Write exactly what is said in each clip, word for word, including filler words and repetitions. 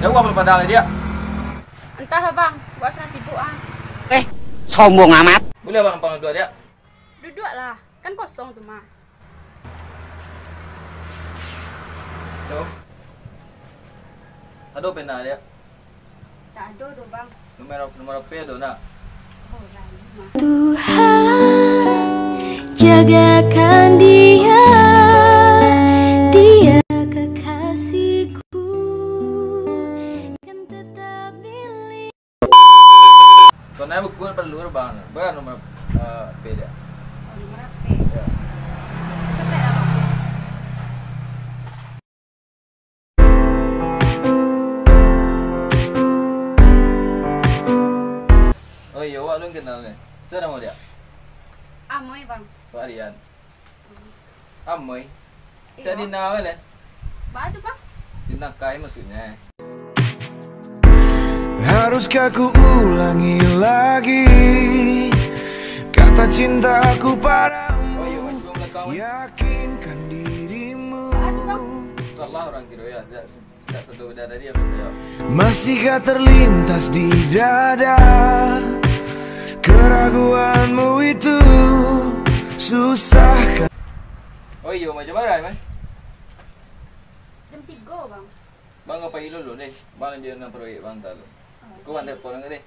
Jauah Padang, Diak. Antahlah, Bang. Buat sangat sibuk, ah. Eh, sombong amat. Boleh Abang numpang duduak, Diak? Duduaklah. Kan kosong tu mah. Halo. Ado pena, Diak? Tak ado doh, Bang. Nomor, nomor H P ado, nak? Oh, lain mah. Tuhan, jagakan dia, dia kekasihku, kan tetap milik. Soalnya buku perlu, Bang. Bara nomor, eh, H P dia? Oh, nomor H P. Ya. Setek lah, Bang. Oh iyo, awak alun kenal ni. Sia namo dia? Amoy, Bang. Wak Rian. Amoy. Iyo. Cak Dina weh leh. Baa tu, Bang? Dina Kai maksudnya. Haruskah ku ulangi lagi kata cintaku padamu? Oh iyo, maju belakang weh. Yakinkan dirimu. Baa tu, Bang? Salah urang kiro ya, tidak. Masihkah terlintas di dada keraguanmu itu? Susahkah? Oh iyo, macam mana, Mas? Jam tigo, Bang. Bang, ngapai dulu deh? Bang, dia nak proyek Bang, tak lu. Oh, kau Bang, telepon deh.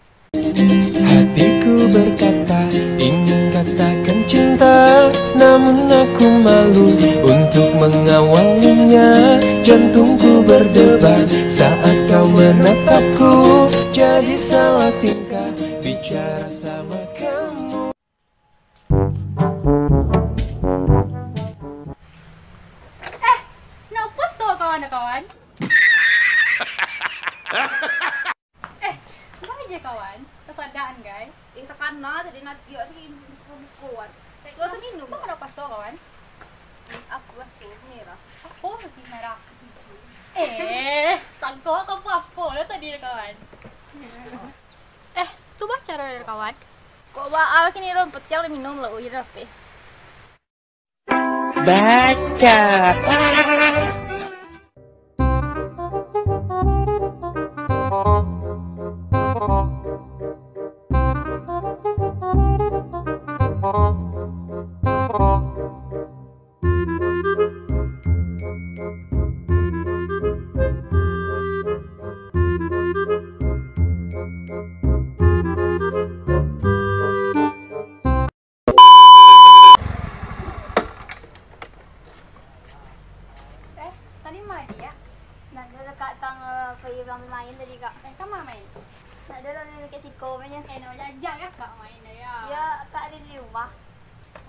Hatiku berkata, ingin katakan cinta, namun aku malu untuk mengawalinya. Jantungku berdebar saat kau menatapku, jadi salah tingkah bicara sama kamu. Eh, nak puaso kawan-kawan? Eh, baa je kawan, tasadak an gai. Eh, takana tadi Nadia tadi buko-bukoan. Kayak kita minum. Kau nak paso kawan? Aku paso merah. Apo masih merah? Eh, sangko kau apo lah tadi kawan. Eh, tu baca lah kawan. Kok baa kini ron petiang minum lah, ujar ape? Baca. Eh, tadi ma Diak? Ndak ado doh, Kak, tang, eh, pai urang main tadi, Kak. Eh, kama main? Ndak ado doh, main deket siko mainnyo. Eh, ndak diajak Kak main doh, yo? Yo, Kak ado di rumah.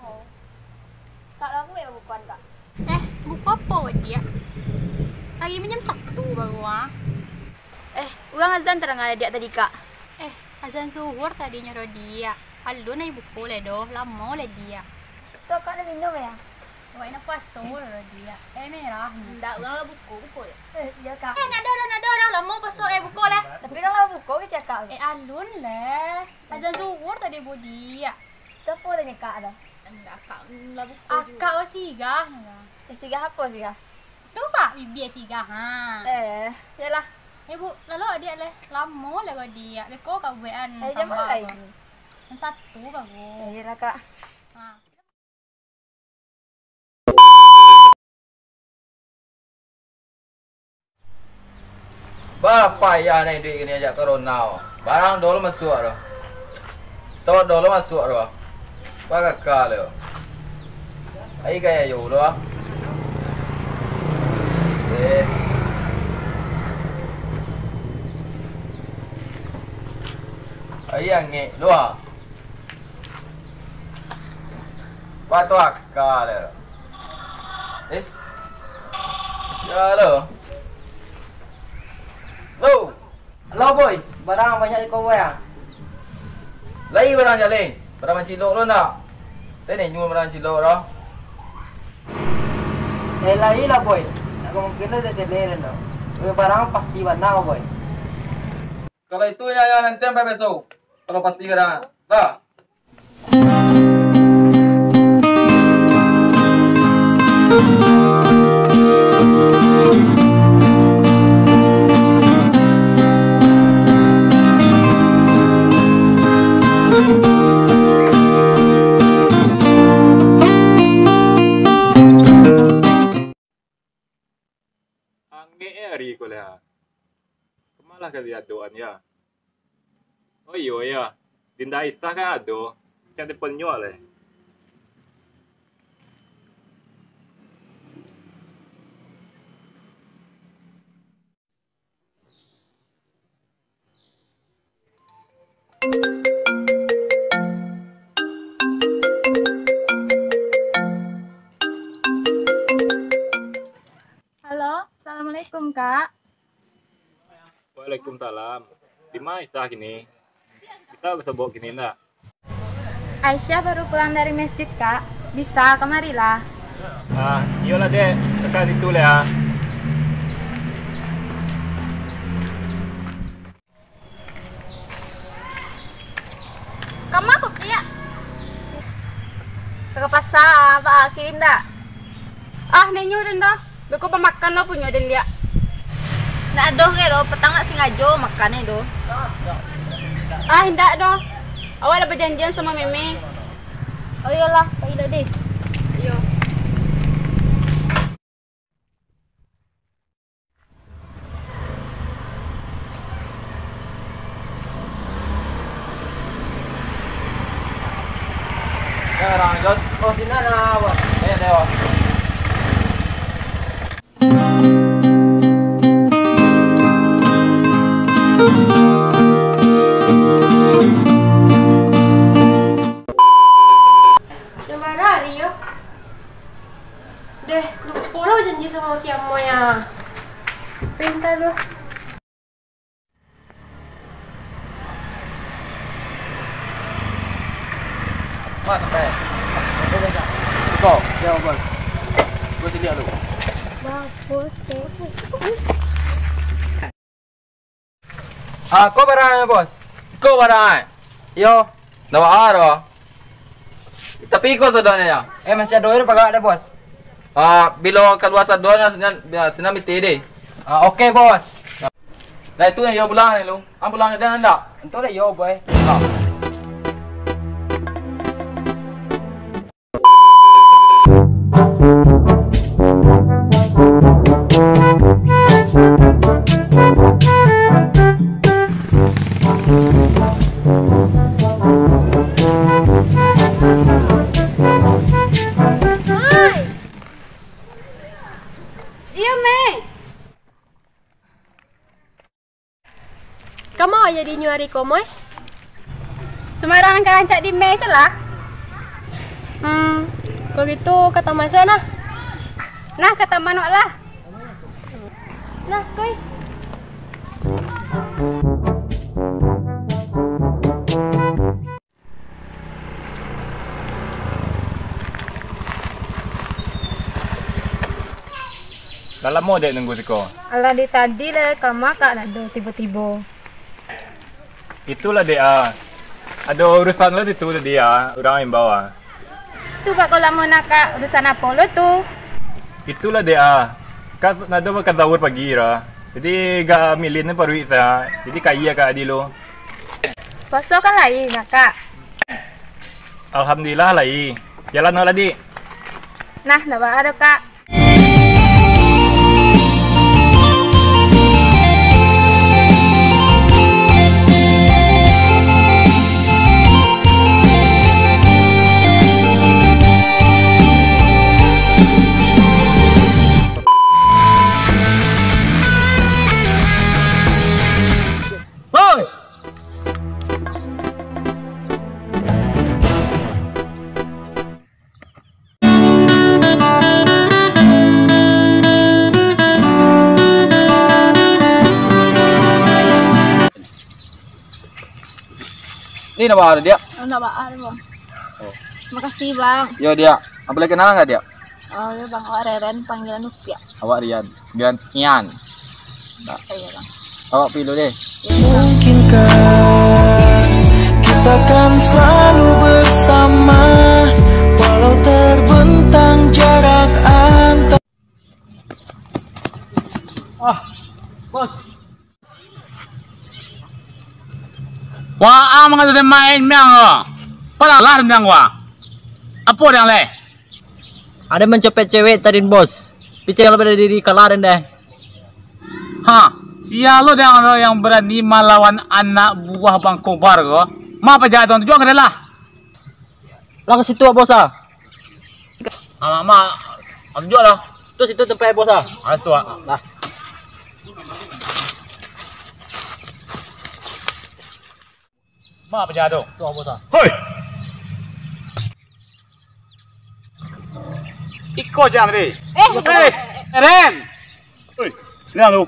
Oh. Kak, lah, aku buek babukoan, Kak. Eh, buko apo, Diak? Lagi jam satu baru, ah. Eh, urang azan tadanga Diak tadi, Kak. Eh, azan zuhur tadi nyo, Diak. Alun lai buko lai doh, lamo lai, Diak. Tu, Kak, ado minum, yo? Awak nak puaso, Diak. Eh, merah ni. Ndak, urang lah buko, buko yo. Eh, iyo, Kak. Eh, ndak ado, ndak ado, urang lamo puaso, eh, buko lai. Tapi urang lah buko kecek Kak. Eh, alun lai. Azan zuhur tadi, Diak. Tu apo tanyo Kak tu? Ndak, Kak, lah buko juo. Akak basigah nyo. Basigah apo sigah? Tu, Pak, bibia sigah, ha. Eh, iyolah. Eh, Bu, lalu Diak lai, lamo lai Diak. Beko Kak buekan. Eh, jam bara lai? Jam satu baru. Eh, iyolah, Kak. Ha. Ba payah naiak iduik kini ajak corona. Barang dulu masuak tu. Stok dulu masuak tu. Ba kaka tu. Ai gaya yo tu. Eh. Ai angek tu. Ba tu aka tu. Eh. Yo, halo. Halo. Halo, Boy. Barang banyak di kau, Boy, ah? Lai barang jaleh. Barang mancilok lo ndak? Tadi nyual barang mancilok lo. Eh, lai lah, Boy. Nak kemungkinan dia jaleh lo. Eh, barang pasti bana, Boy. Kalau itu, ya, ya, nanti sampai besok. Kalau pasti barang. Dah. Ka diadoan, ya. Oh iyo, ya. Dinda Aisyah kan ado. Cak telepon nyo lai. Halo, assalamualaikum, Kak. Waalaikumsalam. Di ma Aisyah kini? Bisa basobok kini ndak? Aisyah baru pulang dari masjid, Kak. Bisa, kamarilah. Ah, iyolah, Dek. Ka situ lai, ah. Ka ma ko piak? Ka pasa, baa, kirim dak? Ah, ndak nyo den doh. Beko bamakan lo punyo den liak. Ndak doh ge doh, patang ndak singajo makan e doh. Ah, indak doh. Awak lah bajanjian samo Meme. Oh iyolah, pai lah deh. Iyo. Ya, orang Jot. Oh, sini ada apa? Banyak dewa. Lah bara hari yo. Deh, lupo lah janji samo si Amoy ah. Pinta lu. Mas, sampai. Iko, yo, Bos. Gue sini dulu. Bagus, bagus. Ah, ko barang, Bos. Ko barang. Yo, ndak baa doh. Tapi iko sadonyo, ya. Eh, masih ado air pagak deh, Bos. Ah, bilo kalua sadonyo sinan, sinan miti deh. Ah, oke, Bos. Nah, itu yo pulang ni lu. Ah, pulang dan ndak? Entu lah yo, boy. Nah. Iyo, Mei. Ka ma jadinyo ari ko, Moy? Sumbarang ka rancak di Mei se lah. Hmm, kalau gitu ka taman se nah. Nah, ka taman wak lah. Nah, sekoi. Lah lamo dek nunggu siko? Alah, dari tadi lah, ka ma kak nado tibo-tibo. Itulah dek ah. Ado urusan lo situ tadi ah, urang imbau ah. Tu bak ko lamo nak kak, urusan apo lo tu? Itulah dek ah. Kan nado makan sahur pagi lah. Jadi gak milin paruik sa. Jadi kaya kak adi lo. Puaso kan lai, Kakak? Alhamdulillah, lai. Jalan no lah, Dik. Nah, ndak baa doh, Kak. Hoi! Ni ndak baa, Diak? Ndak baa, Bang. Oh. Makasih, Bang. Yo, Diak. Apo lai kenalan nggak, Diak? Oh, yo, Bang. Awak Reren, panggilan Upiak. Awak Rian. Gantian. Nah. Iya, Bang. Awak pilu deh. Iya, Bang. Mungkinkah kita kan selalu bersama, walau terbentang jarak antar. Ah, Bos. Wah, ah, mangatu main miang lo. Pala lah tentang gua. Apo yang leh? Ada mencopet cewek tadi, Bos. Picek kalau pada diri kalah deh. Ha. Sia lo dang lo yang barani malawan anak buah Bang Kobar ko. Ma paja tu, tunjuak ka lah. Lah ka situ, Bos, ah. Alamak, tunjuak lah. Tu situ tempat, Bos, ah. Ah, situ, ah. Lah. Ma paja tu? Tu, Bos, ah. Hoi! Iko jan tadi. Eh. Eh, Ren. Oi, liang tu.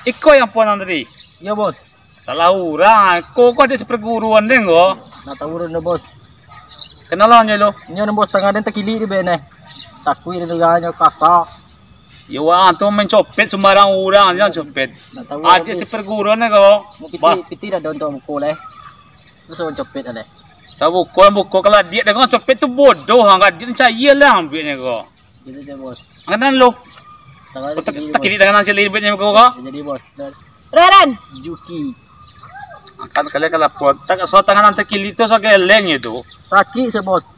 Iko yang puan tadi. Yo, Bos. Salah urang. Ko, ko adik saparguruan den ko. Nak tahu urang dah, Bos. Kenalan je lo. Nyo, Bos, tangan den takilik di bene. Takuik den tu nyo kasa. Yo, wah, tu mancopet sembarang urang je copet. Nak tahu adik saparguruan ko. Pitih, pitih dah ada untuk mukul, eh. Terus urang copet dah, eh. Tahu buko, buko kalau adik dah copet tu bodoh, ha, adik cair lah ambilnya ko. Gitu je, Bos. Angkatan lo. Tangan takilik, Bos. Takilik tangan takilik ambilnya ko. Jadi, Bos. Ren, Ren. Juki. Angkat kali kalau pot. Tak so tangan takilik tu so geleng itu. Sakik se, Bos.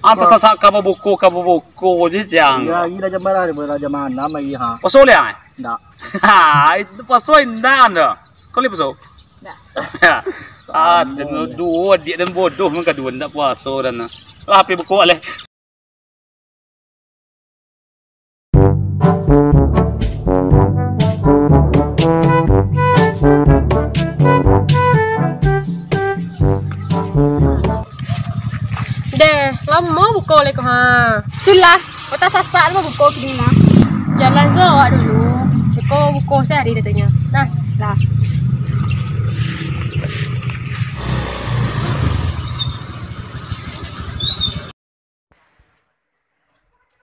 Apa sasak kamu buku, kamu buku je jang. Ya, ini dah jam berapa? Dah jam enam lagi, ha. Puasa boleh, ah? Ndak. Ha, itu puasa indah anda. Sekali puasa. Ndak. Ah, dan dua dia dan bodoh mengkaduan ndak puasa dan. Lah, api buku aleh. Deh, lamo buko lai ko, ha. Itulah, otak sasak lamo buko kini mah. Jalan se awak dulu. Buko, buko sehari katonyo. Nah, lah.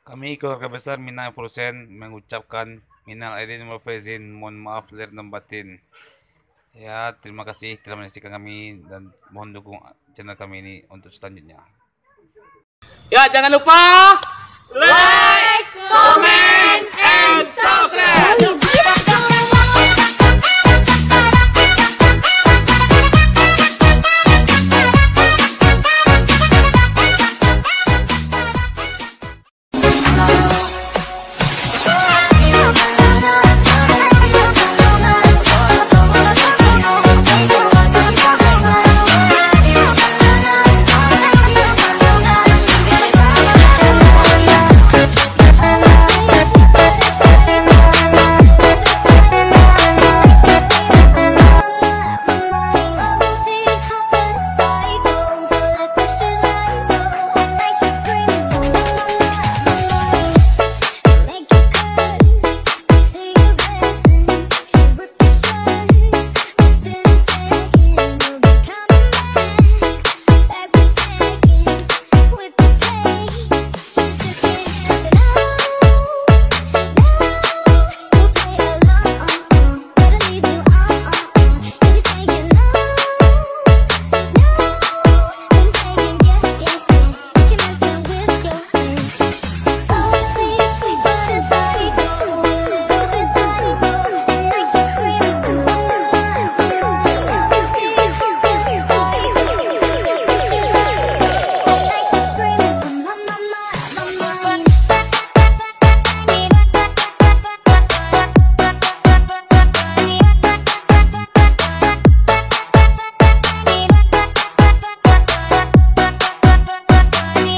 Kami keluarga besar Minang Production mengucapkan minal aidin wal faizin, mohon maaf lahir dan batin. Ya, terima kasih telah menyaksikan kami dan mohon dukung channel kami ini untuk selanjutnya. Ya, jangan lupa like, comment, and subscribe.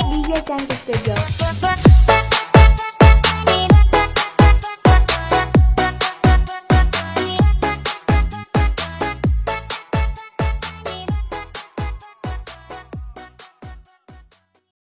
D J Cantik Studio,